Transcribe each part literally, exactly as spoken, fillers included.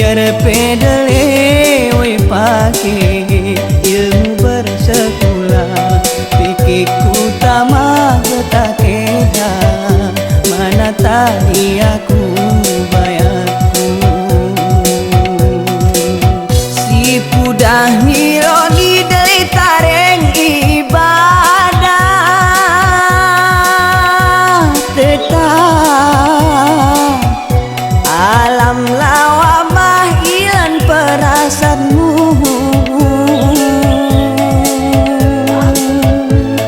Rpedele we pake ilmu bersekula, pikik ku tama betakeda, mana tani aku bayatku. Sipudah miloni dele tareng ibadah, tetap alam lawa mah ilan perasanmu.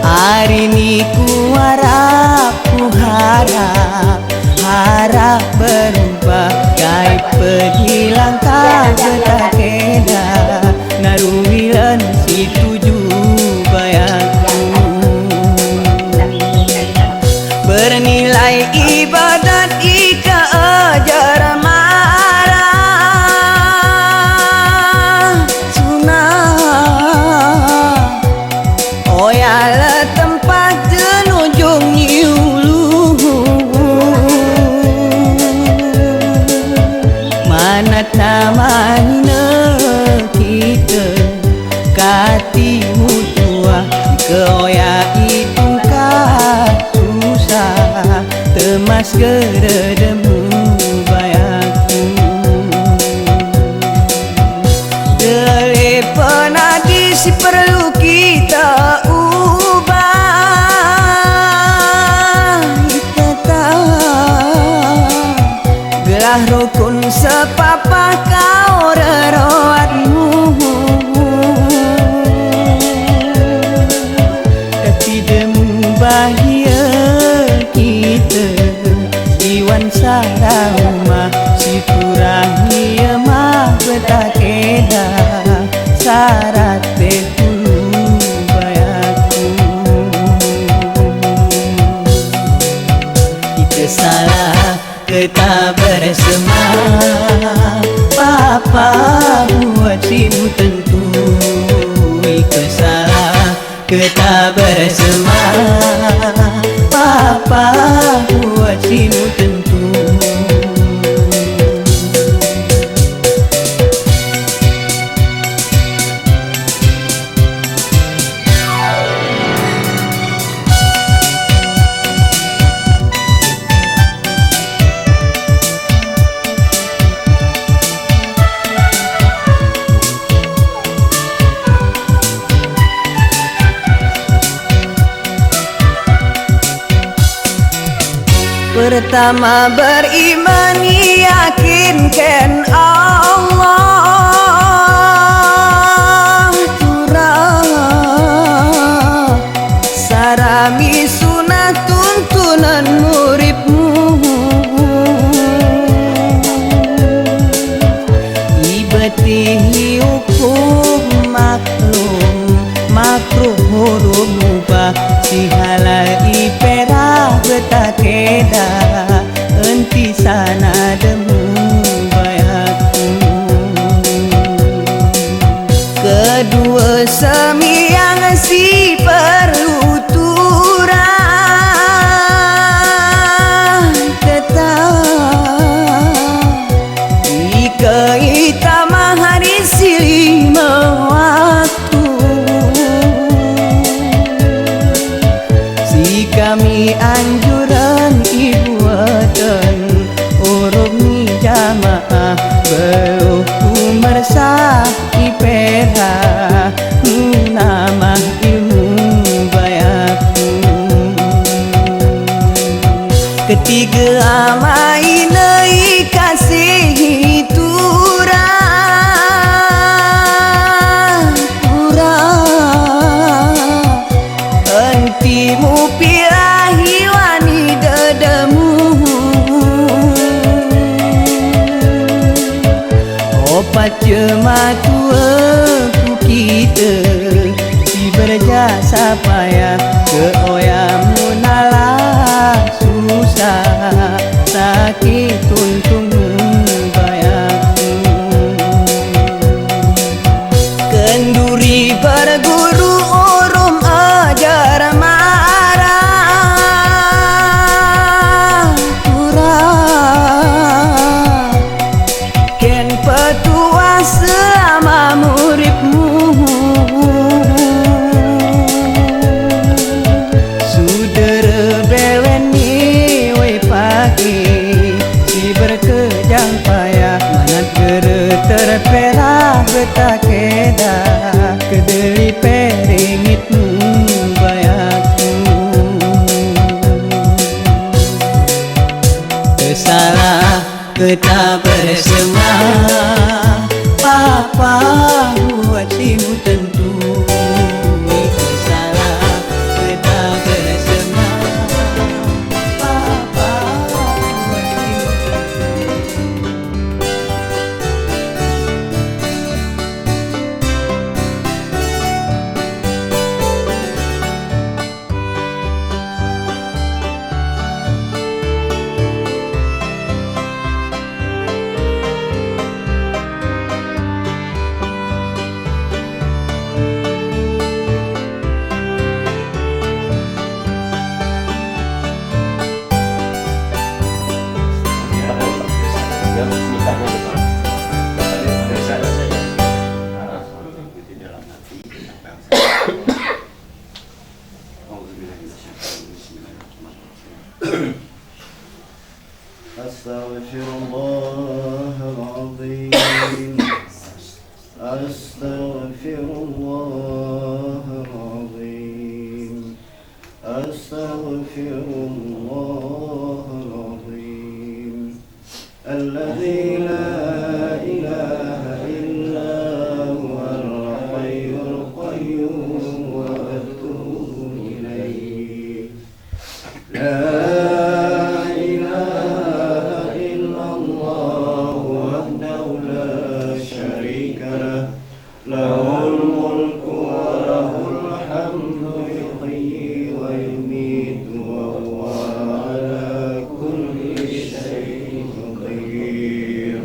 Arini ku harap, ku harap, harap berubah, kay pedilang ka betakeda, narumilan situju bayatku. Bernilai ibadat ika ajar mara sunah. Oya le tempat tenujung iulu. Mana tamani ne kite kati mutua, ke oya itungka tusa, temas gerede mu bayatku. Dele penadi si perlu kita ubah, kita tak gelah rukun sepapa kaw reroatmu. Ketidemu bahia kite iwan sarauma, siturah ia mah betakeda, sarat te tulu bayatku. Ike salah keta bersema, papa buat simu tentu. Ike salah keta bersema, papa buat simu tentu. Pertama beriman, yakinkan Allah turah, sarami sunah tuntunan muripmu. Ibatihi hukum maklum, makruh hurum mubah, si halal ipera betakeda, enti sanademu bayatku. Kedua semiyang si perlu turah, tetap ike itamah hari si lima waktu. Si kami anjuran ibuatan, urung ni jamaah beluh ku mersah ipera, munamah ilmu bayatku. Ketiga ama ine ikasihi turah, turah. Enti mupilahi wani dedemu. Opat jematua ku kite, si berjasa payah ke oya mu nalah susah, sakit untung bayatku. Kenduri berguru, urum ajar mara turah. Ken pet Pera beta keda kedeli peringitmu bayaku. Kesala keta bersema, papa buat timu tentu. Kesala keta bersema, papa buat timu tentu. أستغفر الله العظيم. أستغفر الله العظيم. أستغفر الله العظيم. الذي لا إله إلا هو الحي القيوم وأتوب إليه. لا إله إلا الله وحده لا شريك له، له الملك وله الحمد يحيي ويميت وهو على كل شيء قدير.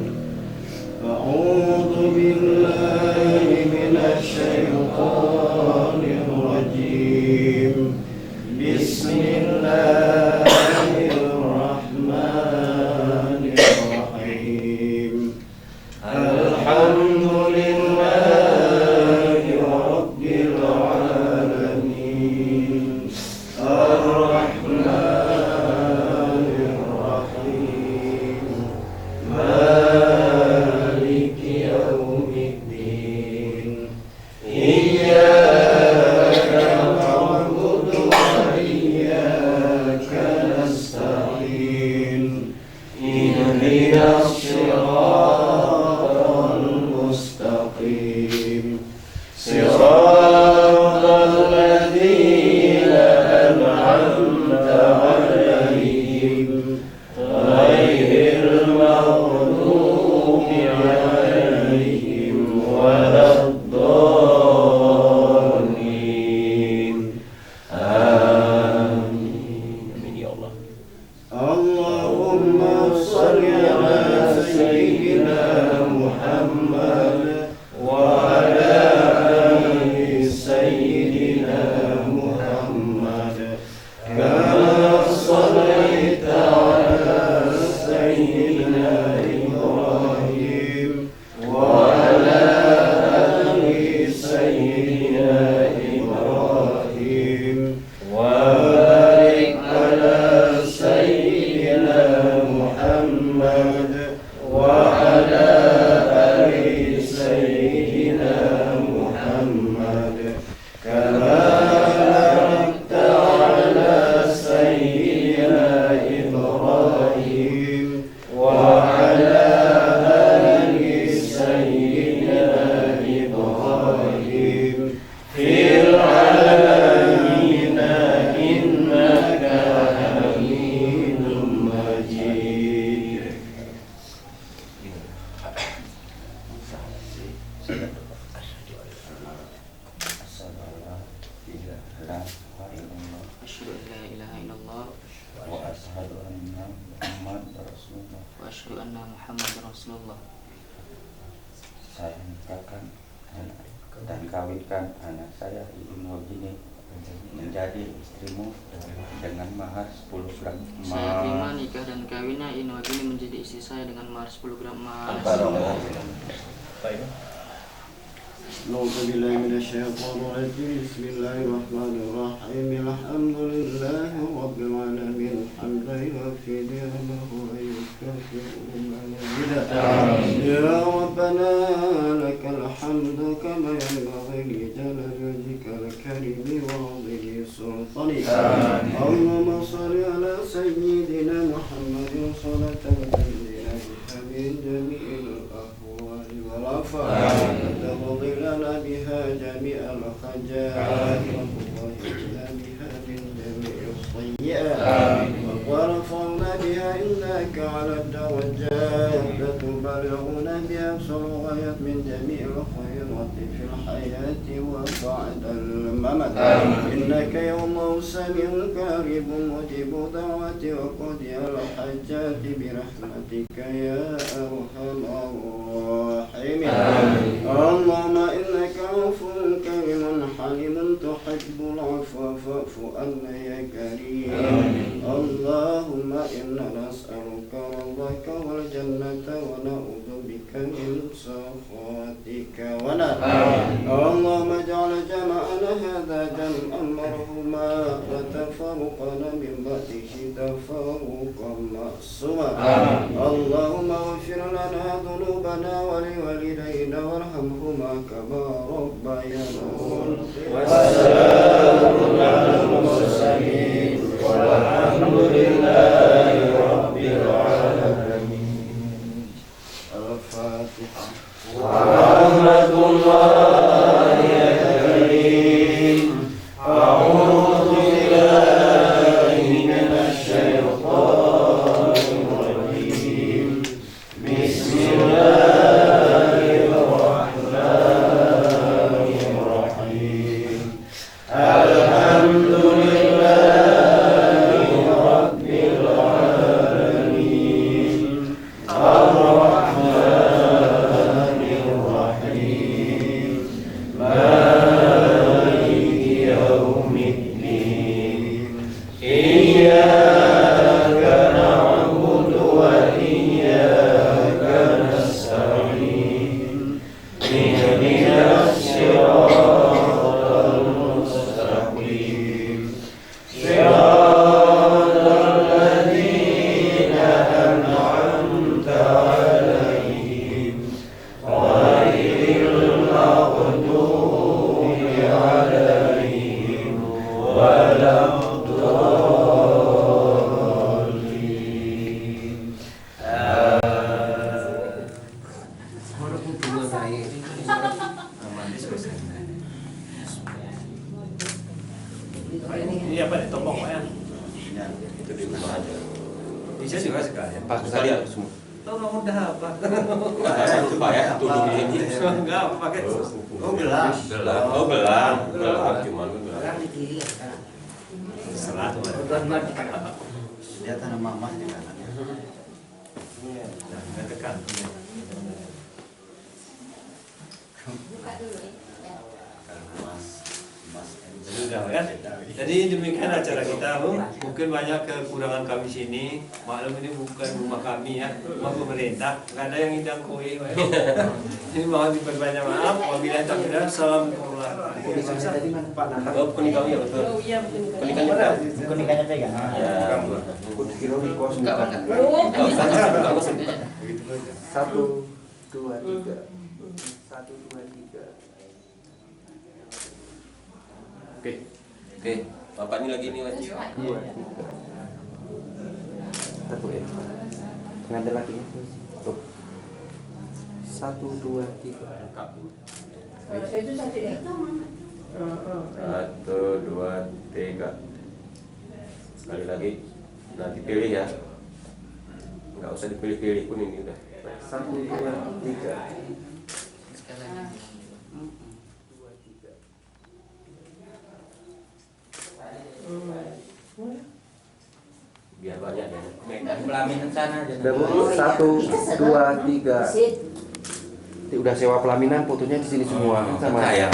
أعوذ بالله من الشيطان الرجيم. بسم الله الرحمن الرحيم. الحمد لله رب العالمين. الرحمن الرحيم. مالك يوم الدين. إياك نعبد وإياك نستعين. اهدنا الصراط المستقيم. صراط الذين أنعمت عليهم غير المغضوب عليهم ولا الضالين. آمين. آمين يا الله. اللهم صل على سيدنا محمد وعلى آل سيدنا محمد كما صليت على سيدنا إبراهيم وعلى آل سيدنا إبراهيم وبارك على سيدنا محمد وعلى آل سيدنا محمد كما باركت على سيدنا إبراهيم وعلى آل سيدنا إبراهيم في العالمين إنك حميد مجيد. أشهد أن لا إله إلا الله. أشهد أن لا إله إلا الله. وأشهد أن محمدا رسول الله. وأشهد أن محمدا رسول الله. Saya nikahkan dan kawinkan anak saya, Iin Wagini, menjadi istrimu dengan mahar sepuluh gram emas. Saya terima nikah dan kawinnya Iin Wagini menjadi istri saya dengan mahar sepuluh gram emas. أعوذ بالله من الشيطان الرجيم. بسم الله الرحمن الرحيم. الحمد لله رب العالمين. حمدا يوافي نعمه ويكافئ مزيده. يا ربنا آمين. اللهم صل على سيدنا محمد صلاة تنجينا بها من جميع الأهوال والآفات، وتقضي لنا بها جميع الحاجات، وتطهرنا بها من جميع السيئات، وترفعنا بها عندك على الدرجات، وتبلغنا بها أقصى الغايات من جميع الخيرات في الحياة وبعد الممات. آمين. إنك يا الله سميع قريب مجيب دعوات وقاضي الحاجات برحمتك يا أرحم الراحمين. آمين. اللهم إنك عفو كريم حليم تحب العفو فاعف عنا يا كريم. آمين. اللهم إنا نسألك رضاك والجنة ونعوذ بك من سخطك والنار. آمين. اللهم اجعل جمعنا هذا جمعا مرحوما، وتفرقنا من بعده تفرقا معصوما. آمين. اللهم اغفر لنا ذنوبنا ولوالدينا وارحمهما كما ربيانا صغارا. وسلام على المرسلين والحمد لله رب العالمين. الفاتحة. ورحمة الله يا كريم. أعوذ بالله من الشيطان الرجيم. بسم الله الرحمن الرحيم. الحمد لله رب العالمين. الرحمن الرحيم. مالك يوم الدين. إياك نعبد وإياك نستعين. اهدنا الصراط المستقيم. صراط الذين أنعمت عليهم غير المغضوب عليهم ولا الضالين. Ini apa nih, tombong, Pak, ya? Itu di rumah aja. Bisa juga sekalian. Pak, sekalian semua. Tolong udah, Pak. Itu, Pak, ya, tudung ini. Enggak, pakai. Oh, gelang. Gelang. Oh, gelang. Gelang, cuman gelang. Gelang di kiri, ya, sekarang. Serah, Pak. Udah, Pak. Lihat anak mama di kanan. Iya, nggak tekan. Sudah, ya. Jadi demikian acara kita, Bu. Mungkin banyak kekurangan kami sini. Maklum ini bukan rumah kami, ya, rumah pemerintah. Nggak ada yang ngidang kue, Pak. Jadi mohon diperbanyak maaf. Wabillahi taufiq. Salam. Oh, bukan kami, ya, betul. Bukan kami, ya. Bukan kami. Satu, dua, tiga. Satu, dua, tiga. Oke. Oke. Bapak ini lagi ini, Mas. Dua, tiga. Satu, eh. Pengantin lakinya. Tuh. Satu, dua, tiga. Lengkap ini. Satu, dua, tiga. Sekali lagi, nanti pilih ya. Nggak usah dipilih-pilih pun ini udah. Satu, dua, tiga. Dua, tiga. Biar banyak ya. Pelaminan sana aja. Satu, dua, tiga. Udah sewa pelaminan, fotonya di sini semua. Sama. Saya.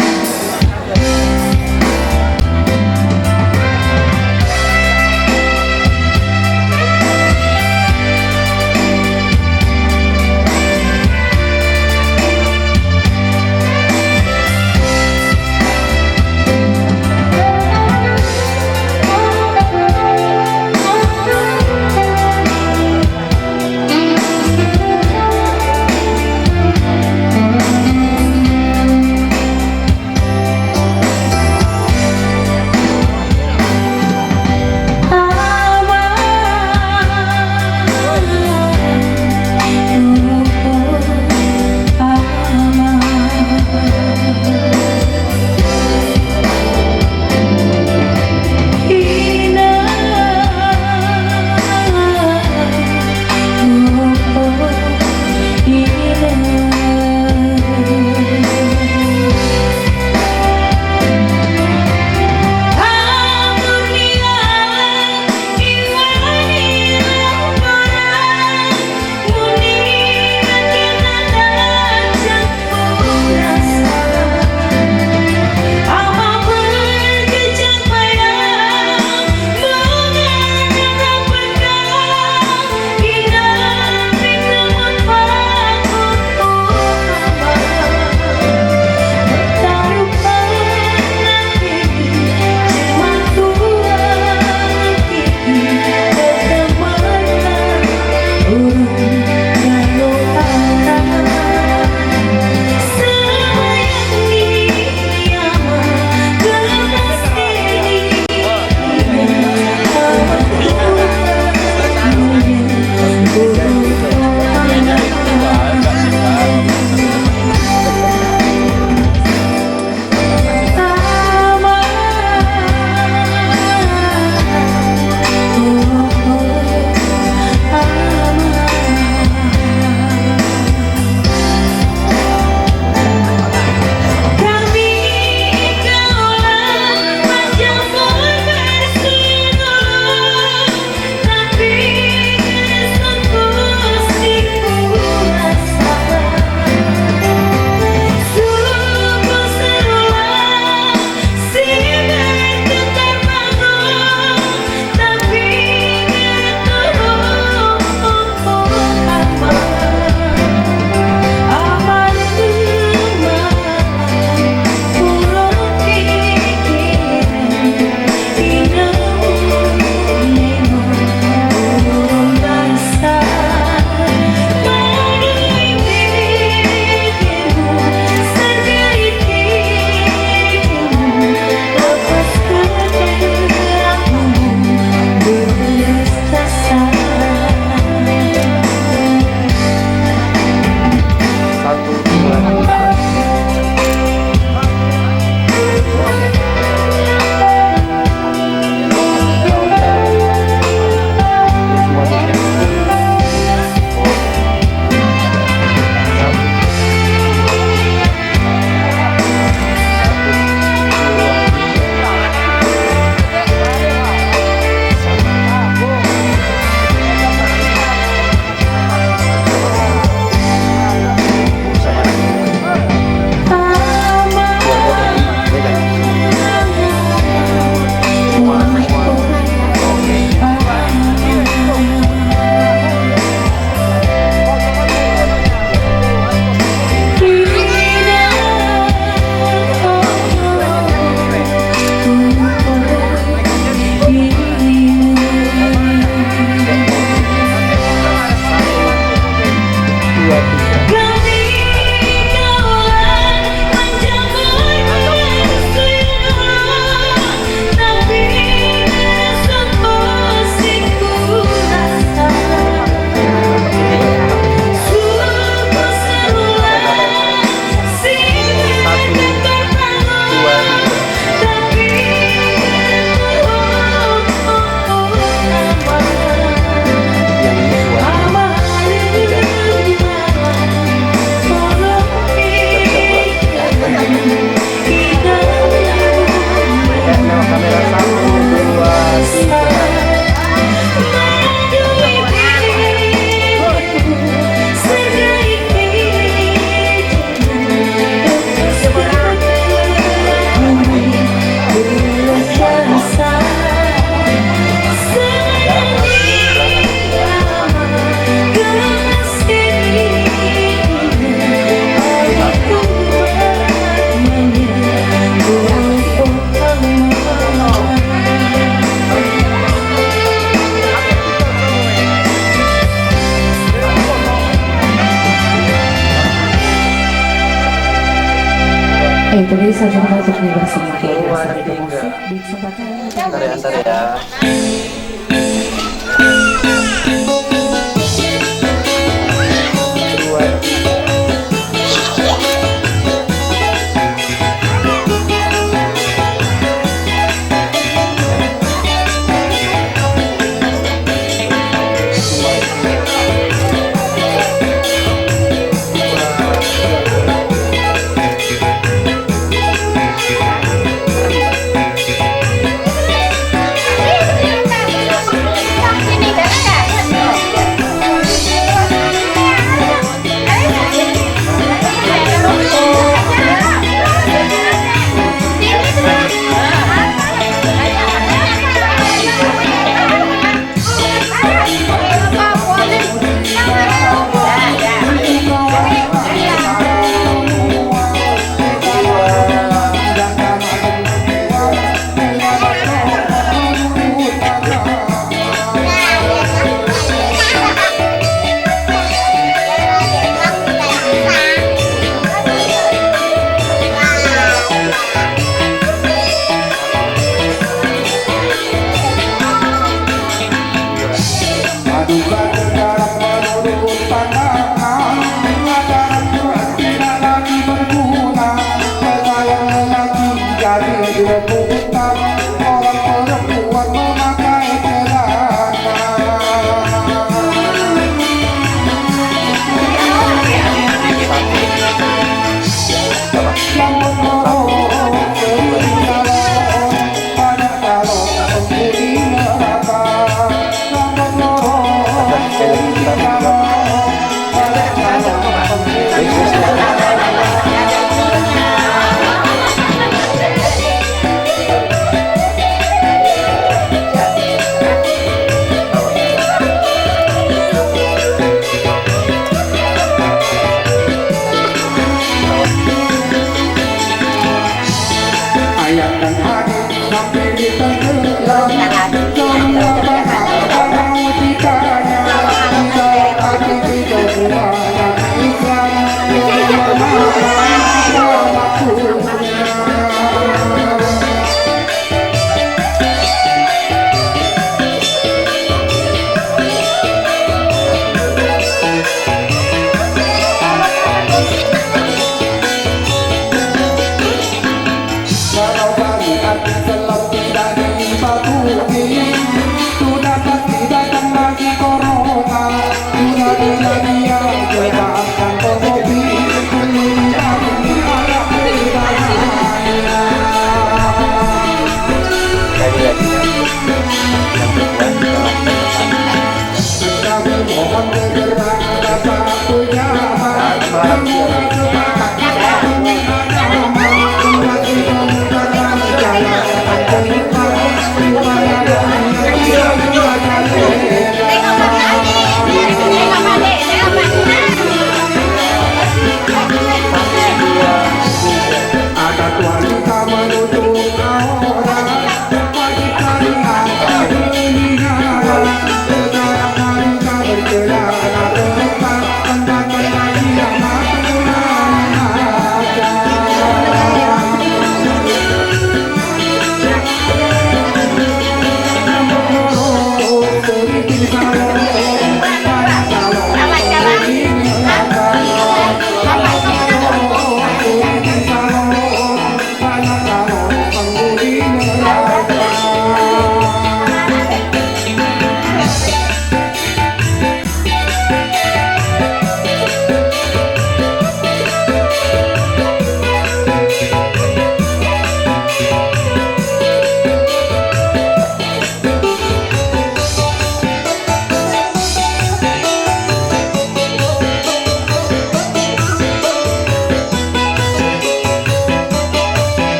Eh, pemirsa, jangan lupa untuk menyaksikan. Ntar ya, ntar ya.